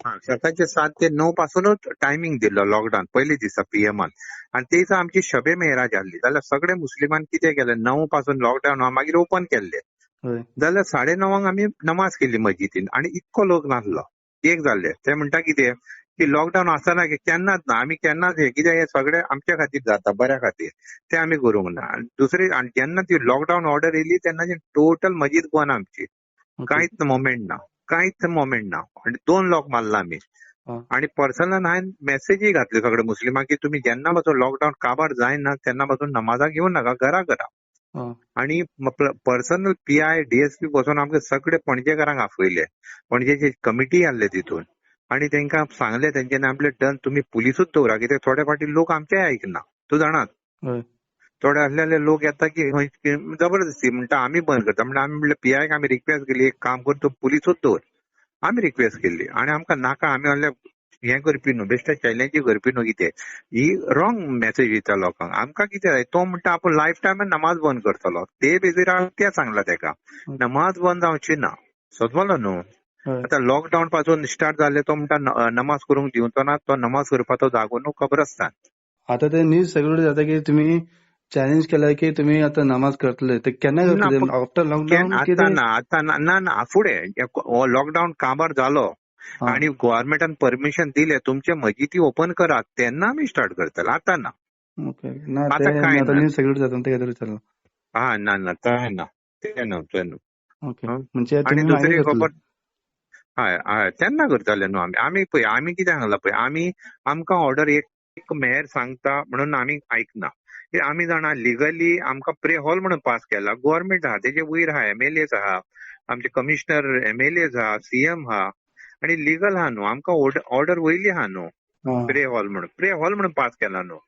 सकाळचे 7 ते 9 पासूनच टायमिंग दिल्लो लॉकडावन पयले दिसा पीएमान. आनी ते दिसा आमची शबे मेहराज आहली जाल्यार सगळे मुस्लिमान कितें केलें, 9 पासून लॉकडावन मागीर ओपन केल्ले जाल्यार 9:30 आमी नमाज केली मस्जिदीन आनी इतको लोक नासलो. एक जाल्ले ते म्हणटा कितें की लॉकडावन आसतना केन्नाच ना, आमी केन्नाच हे कित्याक हे सगळे आमच्या खातीर जाता, बऱ्या खातीर, ते आमी करूंक ना. आनी दुसरी, आनी जेन्ना ती लॉकडावन ऑर्डर येयली तेन्ना टोटल मस्जिद बंद आमची, कांयच मोमेंट ना, कांयच मोमेंट ना. आनी 2 लोक मारला आमी. आनी पर्सनल हांवें मेसेजय घातले सगळे मुस्लिमांक की तुमी जेन्ना पासून लॉकडावन काबार जायना तेन्ना पासून नमाजाक येवं नाका, घरा करा. आनी पर्सनल पीआय डीएसपी बसून आमकां सगळे पणजेकारांक आपयले, पणजेची कमिटी आहले तितून, आनी तांकां सांगले तेंच्यांनी आपले डन तुमी पुलिसूच दवरा, कित्याक थोडे फावटी लोक आमचेय आयकना, तूं जाणात थोडे आसलेले लोक येता की जबरदस्ती म्हणटा आमी बंद करता. म्हणटा आमी म्हणलें पीआयक आमी रिक्वेस्ट केली एक काम कर तूं पुलिसूच दवर, आमी रिक्वेस्ट केली. आनी आमकां नाका, आमी म्हणलें हें करपी न्हू, बेश्टे चॅलेंज करपी न्हू, कितें ही रॉंग मेसेज दिता लोकांक. आमकां कितें जाय, तो म्हणटा आपूण लायफ टायम नमाज बंद करतलो, ते बेजीर तें सांगलां तेका नमाज बंद जावची ना, समजलो न्हू. आतां लॉकडावन पासून स्टार्ट जाले तो म्हणटा नमाज करूंक दिवचो ना, तो नमाज करपाचो जागो न्हू कब्रस्तान. आतां ते न्यूज सगळे जाता की तुमी चॅलेंज केलाय की तुमी आतां नमाज करतले, ते केन्ना करतले? After lockdown? आतां ना, आतां ना, ना ना, फुडें लॉकडावन काबार जालो आणि गव्हर्नमेंटान परमिशन दिले तुमचे मस्जिदी ओपन करा तेन्ना आमी स्टार्ट करतले, आतां ना. आतां काय ना, हा ना ना तें ना, तें न्हू, तें न्हू. म्हणजे आनी दुसरी खबर हय हय तेन्ना करताले न्हू आमी. आमी पळय आमी कितें सांगलां पळय, आमी आमकां ऑर्डर एक मेयर सांगता म्हणून आमी आयकना, आमी जाणा लिगली आमकां प्रे हॉल म्हणून पास केला, गव्हर्नमेंट आहा तेजे वयर आहा, एमएलएज आहा, आमचे कमिशनर एमएलएज आहा, सीएम आहा, आनी लिगल आहा न्हू, आमकां ऑर्डर वयली आहा न्हू प्रे हॉल म्हणून, प्रे हॉल म्हणून पास केला न्हू.